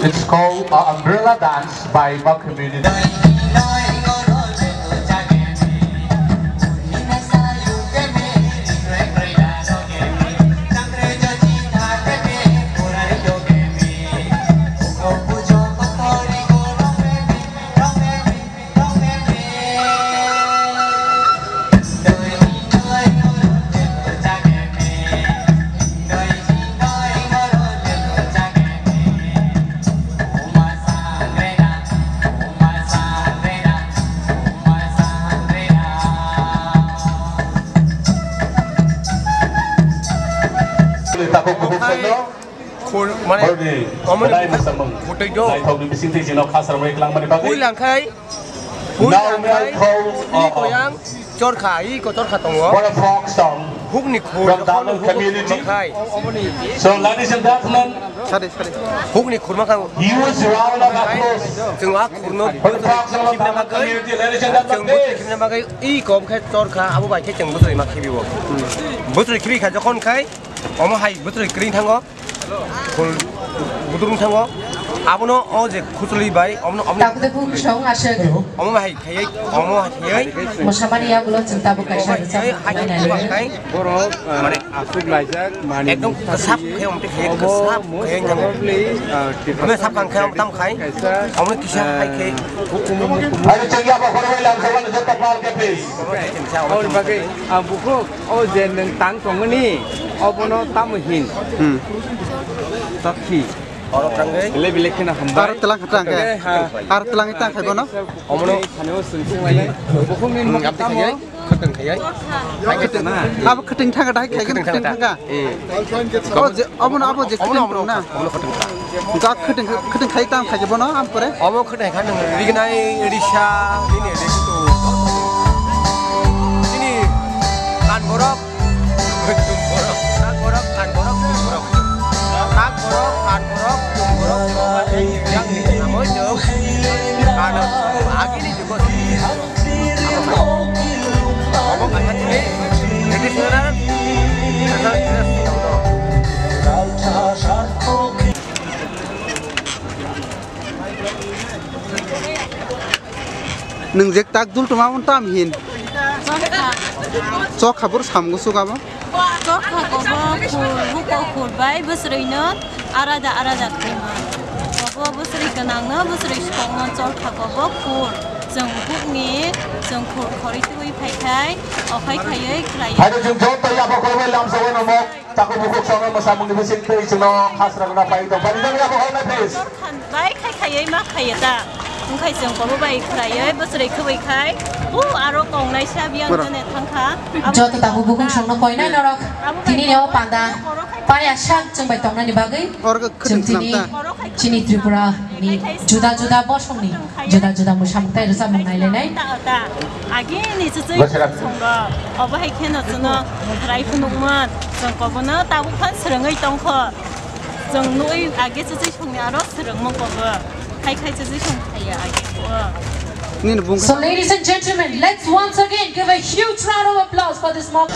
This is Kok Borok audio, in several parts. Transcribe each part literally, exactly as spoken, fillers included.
It's called, uh, Umbrella Dance by Mak community. Takuk kubuk sendo. Khur-, mane, Hodi, omoni Belai bwthai, Masamung. Bwtwi do. Naithokni bisingtwi jino khasarmani klangmani bagwi. Pui langkhai, pui Now langkhai, may I call, i uh, uh, koyang, chorkha, i ko chorkha tongo. For a folk song Hukni khur from jokhon Daman huk community. Makhai. So, ladies and gentlemen, Sari, sari. Hukni khur makhai. Use round of applause Chwng a khurno for the folk song of Daman community. Ladies and gentlemen, chwng bwtwi please. Khibina bagwi i kom khe chorkha, abo bai khe chwng bwtwi ma khibiwo. Bwtwi khibi kha jokhon khai, omo hai bwtwi kring thango. Khul budung thango. Abono o je khuchuli bai, omono, omono Tabuk de bung song aswk. Omo hai khayai, omo hai khayai. Mosamani yagulo chwng tabuk kaisa Omo hai rwchap khayai, hai khayai nai khayai. Borok, ah, mane aswk laijak, mani ekdom kwsap khayai, omo khayai, obo kwsap most khayai thango. Probably, ah, Omo sap kang khayai, omo tam khai. Kaisa, Omo kisa hai ah, khai. Hukumu, hukumu. Ayo, chengya ba khoroi lam sawan jotto pal ke, please. Omo hai kisa, omo Aboni tam bagwi, khai. Ah, bukhuk. O je nwng tang tongmani, obono tamo hin? Hmm. Sakhi. Belai belai kheno hambai. Aro telang kha tang khe? Oke, ha. Aro telang tang khai bono? Omono. Thani o swng swng lai. Bukhuk ni Hmm, mokol abdi tamo? Khayai, khwtwng khayai. Khwtwng, abo khwtwng thangkha, dai khai khwtwng thangkha. Hmm. O je, obono abo je Omono, khwtwng omono, tong na? Omono khwtwng kha. Ga khwtwng, khwtwng khai tang khai bono, am kore? Omo khwtwng kha nwng rignai risa nini rikto. Nini kan borok, kan borok, kan borok, kan borok. Tak borok, kan borok, kan borok, yang ni namo jok. Kan agini jok. Nwng je tak dul tongma, omo tam hin? Chokha. Chokha boro samung suk abo? Chokha kobo khul, huko khul bai bwswrwino arada arada khaima. Kobo bwswrwi gwnangno bwswrwi swkangno chokha kobo khul. Chwng hukni, chwng khul khorwi twiwi phai khai, okhai khaiwi khlai. Haino chwng joto yapha khorokbai lamsao namo. Takhuk bukhuk songno mwsamungni bising twi chwngno khasrangna pai tong. Pari jani abo hwnwi, please. Bai khai khaiwi ma khaiya ta. Wngkhai chwng kobo bai khlaiwi bwswrwi khwbai khai. O aro kongnai sa biyang Bora. Jene thangkha. Abo Joto takhuk bukhuk songno koinai norok. Abo bai Tini ni o panda. Paya sak chwng bai tongnani bagwi. Oro khe Chwng khwtwng tini swnam ta. Chini Tripura ni juda juda bosongni juda juda mwsamung tei rwchapmung nailainai. Agini chuchwi Bwswra. Songo, obo hai kheno chwngno khwrai phunukmon, chwng kobono tabuk phan swrwngwi tongkho. Chwng nugwi age chuchwi songni aro swrwngmung kobo. Khai khai chuchwi song khaiya age ko. Nini bung So, ladies and gentlemen, let's once again give a huge round of applause for this mock.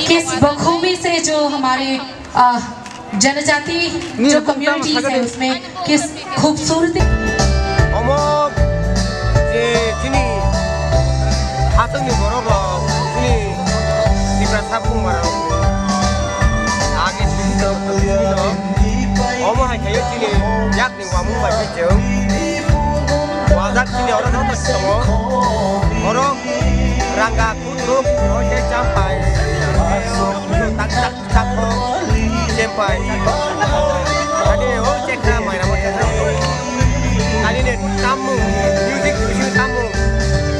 किस बखूबी से जो हमारे, आ, जनजाति जो कम्युनिटीज है, उसमें किस खूबसूरती। Omo je chini hachwkni borok rok, chini Tiprasa bumung rok age chini rok, omo hai khe chini yakni wamung bai khe chwng wajak chini oro joto tongo. Oro ranga kutruk, oro khe champai, tak tak. Chakho, chempai, chakho. Ani o chekha mairamo chekha. Ani ne tamung, music, music tamung.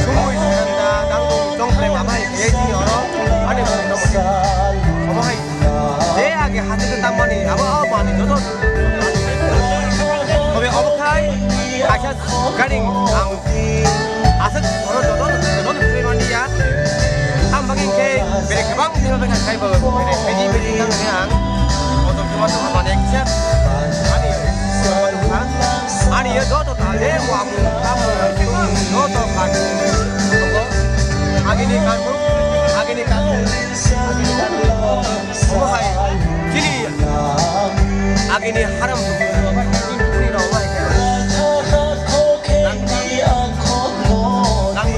Sumui sanda, tamung, chongkhlai mabai, ye chini oro. Ani mo no mo. Omo hai. Je age hati ke tamani, abo, abo mani joto. Obe obo khai, kaisa garing ang Aswk oro joto, joto thwi mani ya. Ang bagwi khe bere kwbang thwi mani kha khai bo, bere khaidi bere thang khe ang. Motor thwi mani thang mani kisa. Ani, ani yo joto ta le mo amu, amu, joto kha. Agini kha, agini kha. Omo hai, chini agini haram ni rok bai khe. Nang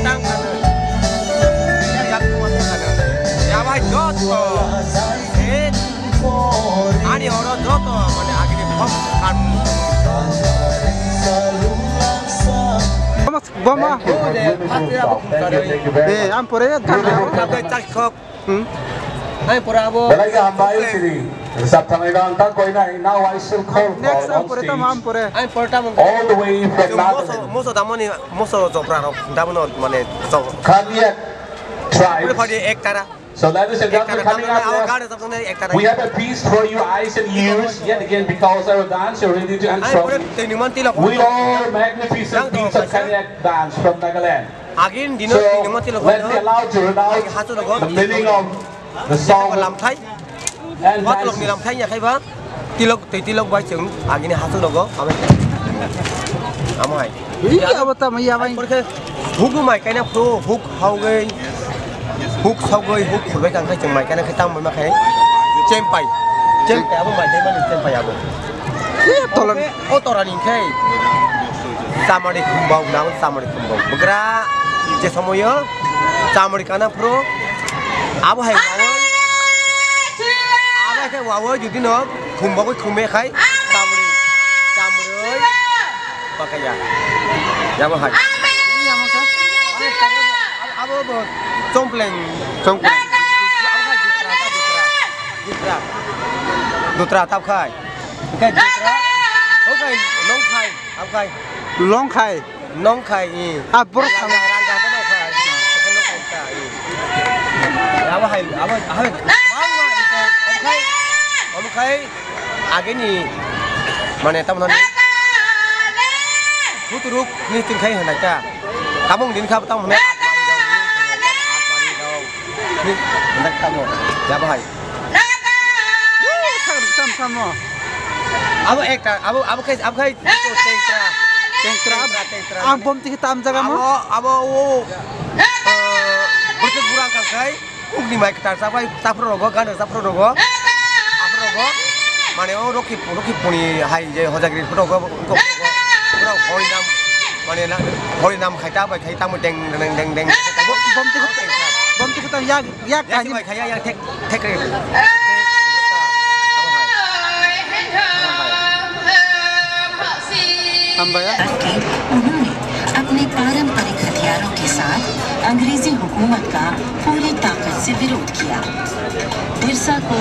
tang kha. Ya bai joto. Eh, ani oro joto mane agini phok khan. Boma. Eh, ang pore gan. Ang pore abo. Belai khe hambai siri. Rwchap thangnai rang tang koinai. Now I shall call for on stage all the way from Nagaland. Moso, moso damoni, moso jopra rok damono mane jopra. Cardiac tribe. So ladies and gentlemen, coming up next, we have a feast for you, eyes and ears. Yet again, because our dance are ready to and from, we all magnificent beats of Cardiac dance from Nagaland. Agin dino. So, let me allow to read out the meaning of the song and dance. Ni lamthai ya khaiba, tilok, tei tilok bai chwng agini hachuk rogo, amo hai. Amo hai. Ih, abo tamo ya bai. Huk mai kaina phuru, huk haugwi, huk saugwi, huk khurbai kang khai chwng mai kaina khai tamo ma khai. Chempai. Chempai abo mai khai mani chempai abo. Ih, tolon. O torani khai. Chamari khumbau nang chamari khumbau. Bugra je somoyo chamari kana phuru abo hai wawi. Abo hai wawi jodi no khumbagwi khumbe khai chamari. Chamari. Pakaya. Yabo hai. Abo bo chompleng. Chompleng. Abo hai dutra, dutra. Dutra. Dutra tap khai. Oke, dutra. Oke, long khai. Oke. Long khai. Nong khai, i. Ah, borok ranga, ranga ta nong khai. Nong khai ta, i. Abo hai, abo, hai. Omo khai, omo khai, agini, mane, tamo nani. Huturuk ni tin khai hanai ta. Tamung din kha, tamo nani. Dak tamo. Ya bahai. Sam, sam, sam, no. Abo ekta, abo, abo khai, abo khai. Tengtra. Tengtra. Tengtra, tengtra. Ang bom tiki tam jaga mo. Abo, abo, o. Eh, berarti kurang kan khai. Ugni mai ketar sabai, sapro rogo, gana sapro rogo. Sapro rogo. Mane o roki, roki puni hai je hojagri photo go, go, go. Pura horinam, mane na, horinam khai ta bai khai ta mo deng, deng, deng, deng. Bom tiko, bom tiko tang yak, yak. Ya, kani. Si bai khai ya, ya, thek, thek, thek. Hambai. करके उन्होंने अपने पारंपरिक हथियारों के साथ अंग्रेजी हुकूमत का पूरी ताकत से विरोध किया। बिरसा को